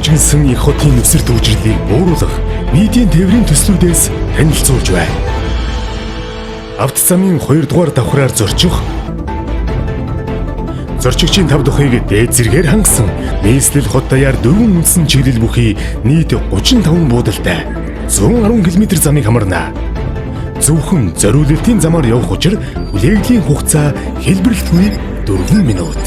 бүжиглэсэн их хотын нүсэр төвжирлийг бууруулах нийтийн тээврийн төслүүдээс танилцуулж байна. Авто замын 2 дугаар давхраар зорчих зорчигчийн тав дахыг дээд зэргээр хангасан нийслэл хот даяар дөрвөн үндсэн чиглэл бүхий нийт 35 буудалтай 110 км замыг хамарна. Зөвхөн зориулалтын замаар явах учир хүлээгэлийн хугацаа хэлбэрлэлтгүй 4 минут.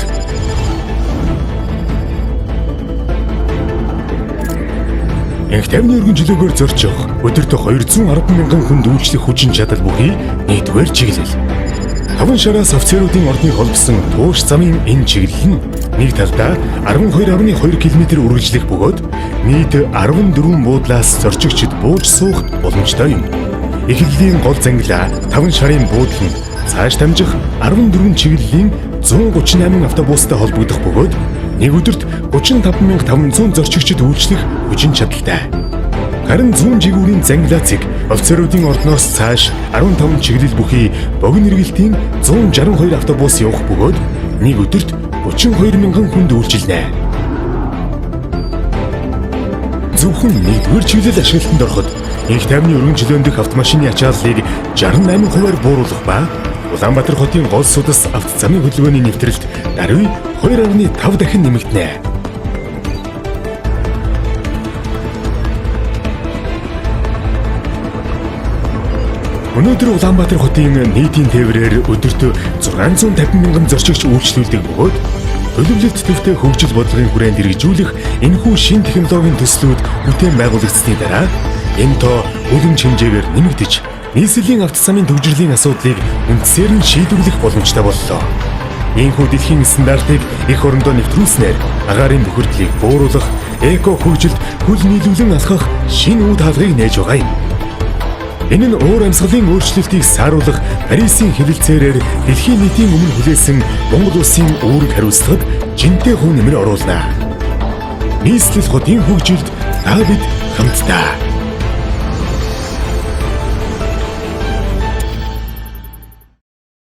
Энх тавны өргөн чөлөөгөөр зорчих өдөрт 210 мянган хүнд үйлчлэх хүчин чадал бүхий нэгдүгээр чиглэл. Таван шараас офицеруудын ордныг холбосон тууш замын энэ чиглэл нь нэг талдаа 12.2 км үргэлжлэх бөгөөд нийт 14 буудлаас зорчигчид бууж суух боломжтой юм. Эхлэлийн гол зангилаа таван шарын буудал нь цааш дамжих 14 чиглэлийн 138 автобустай холбогдох бөгөөд нэг өдөрт 35,500 зорчигчид үйлчлэх хүчин чадалтай. Харин зүүн жигүүрийн зангилаа цэг офицеруудын ордноос цааш 15 чиглэл бүхий богино эргэлтийн 162 автобус явах бөгөөд нэг өдөрт 32 мянган хүнд үйлчилнэ. Зөвхөн нэгдүгээр чиглэл ашиглалтанд ороход энх тайвны өргөн чөлөөн дэх автомашины ачааллыг 68%-аар бууруулах ба Улаанбаатар хотын гол судас авто замын хөдөлгөөний нэвтрэлт даруй 2.5 дахин нэмэгдэнэ. Өнөөдөр Улаанбаатар хотын нийтийн тээврээр өдөрт 650 мянган зорчигч үйлчлүүлдэг бөгөөд төлөвлөлт төвтэй хөгжил бодлогын хүрээнд хэрэгжүүлэх энэхүү шинэ технологийн төслүүд бүтээн байгуулагдсаны дараа энэ тоо үлэмж хэмжээгээр нэмэгдэж нийслэлийн авто замын төвжирлийн асуудлыг үндсээр нь шийдвэрлэх боломжтой боллоо. Ийхүү дэлхийн стандартыг эх орондоо нэвтрүүлснээр агаарын бохирдлыг бууруулах, эко хөгжилд хөл нийлүүлэн алхах шинэ үе таалгыг нээж байгаа юм. Энэ нь уур амьсгалын өөрчлөлтийг сааруулах Парисын хэлэлцээрээр дэлхийн нийтийн өмнө хүлээсэн Монгол улсын үүрэг хариуцлагад жинтэй хувь нэмэр оруулна. Нийслэл хотын хөгжилд та бид хамтдаа.